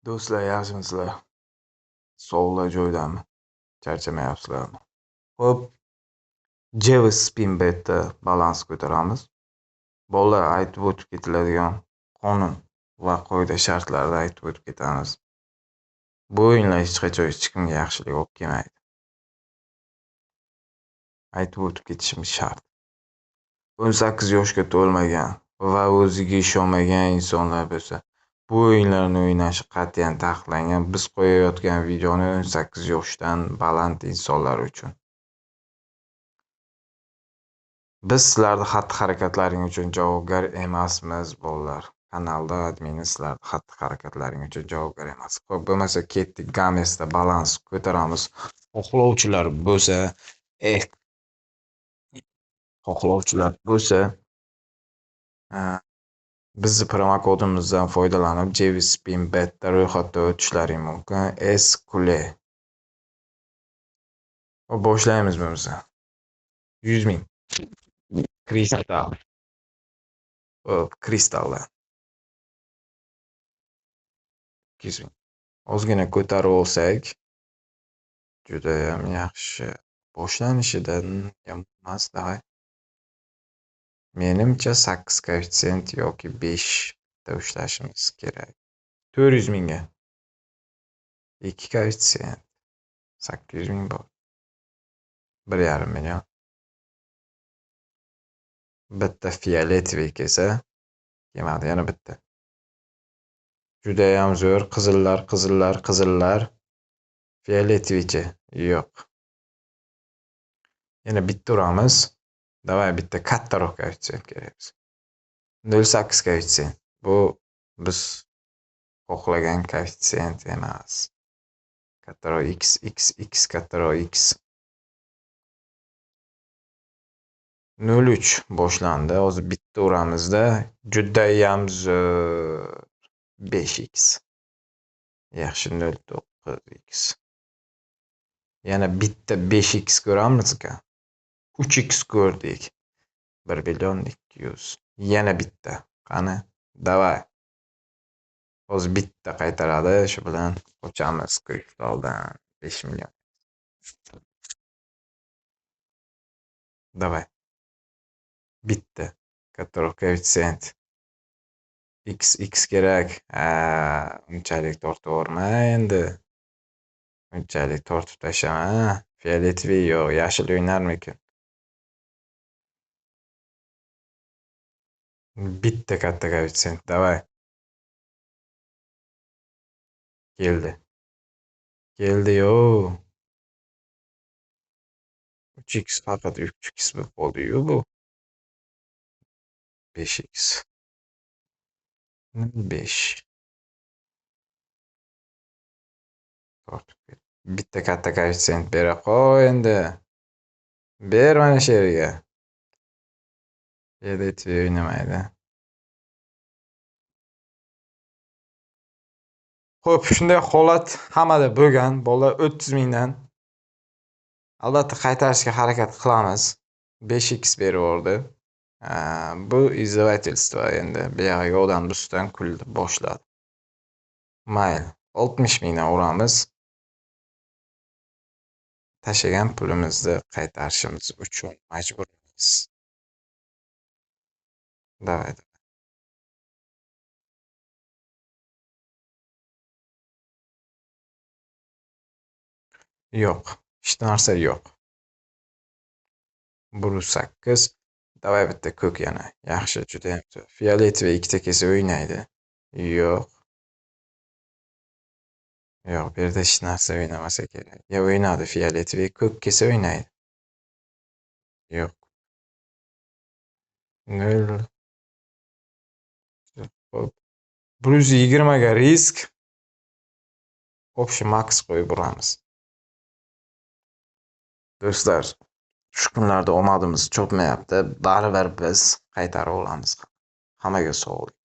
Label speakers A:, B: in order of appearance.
A: Do'stlar, yaxshimisizlar? Sog'lar joydami? Charchamayapsizlarmi? Xo'p, Jevis Spinbetda balans ko'taramiz. Bolalar, aytib o'tib ketiladigan qonun va qoida shartlarni aytib o'tib ketamiz. Bu o'yinlar hech qachon hech kimga yaxshilik olib kelmaydi. Aytib o'tib ketishimiz shart. 18 yoshga to'lmagan va o'ziga ishonmagan insonlar bo'lsa, bu o'yinlarni o'ynashi qat'iyan taqiqlangan. Biz qo'yayotgan videoni 18 yoshdan baland insonlar uchun. Biz sizlarni xatti-harakatlaring uchun javobgar emasmiz, bolalar. Kanalda admini sizlarni xatti-harakatlaring uchun javobgar emas. Xo'p, bo'lmasa ketdik, Gamesda balans ko'taramiz. Xohlovchilar bo'lsa, xohlovchilar bo'lsa, bizni promokodimizdan foydalanib Jevis Spinbetda ro'yxatdan o'tishlaring mumkin. SQL. Xo'p, boshlaymiz bo'lmasa. 100 ming. Kristal. Xo'p, kristallar. 200 ming. Ozgina ko'tarib olsak, juda ham yaxshi. Boshlanishidan yomon emas, davay. Menimcha 8 koeffitsient yoki 5 ta ushlashimiz kerak. 400 mingga. 2 koeffitsient. 800 ming bor. 1,5 million. Bitta fioletoviy kelsa, kelmadi, yana bitta. Judayam zo'r. Qizillar, qizillar, qizillar. Fioletovichi yo'q. Yana bitta uramiz. Davay, bitta kattaroq koeffitsient kerak bizga. 0.8 koeffitsient. Bu biz xohlagan koeffitsient emas. Kattaroq x, x, x, kattaroq x. 0.3 boshlandi. Hozir bitta uramizda. Judayam zo'r. 5x. Yaxshi, 0.9x. Yana bitta 5x ko'ramizmi? 3x ko'rdik. 1 million 200. Yana bitta. Qani? Davay. Hozir bitta qaytaradi. Shu bilan qochamiz kristaldan. 5 million. Davay. Bitta. Kattaroq koeffitsient. X, x kerak. Ha, unchalik tortaverma endi. Unchalik tortib tashlama. Fioletoviy yo'q, yashil o'ynarmikin? Bitta katta koeffitsient, davay. Keldi. Keldi-yo. 3x faqat 3x bo'lib qoldi-yu bu. 5x. 5. Tortib ketdi. Bitta katta koeffitsient bera qo'y endi. Ber mana shu yerga. Fioletoviy o'ynamaydi. Xo'p, shunday holat hammada bo'lgan. Bolalar 30 mingdan. Albatta qaytarishga harakat qilamiz. 5x berib yubordi. Bu izdevательство endi. Bu yog'iga odam ustidan kuldi boshladi. Mayli, 60 mingdan uramiz. Tashlagan pulimizni qaytarishimiz uchun majburmiz. Davay, davay. Yo'q, hech narsa yo'q. 1.8. Davay bitta ko'k yana. Yaxshi, juda ham zo'r. Fioletoviy ikkita kelsa o'ynaydi. Yo'q. Yo'q, bu yerda hech narsa o'ynamasa kerak. Ya o'ynadi fioletoviy, ko'k kelsa o'ynaydi. Yo'q. 0. Xo'p. 120 ga risk. Общий max qo'yib uramiz. Do'stlar, shu kunlarda omadimiz chopmayapti. Baribir biz qaytarib olamiz. Hammaga sog'lik.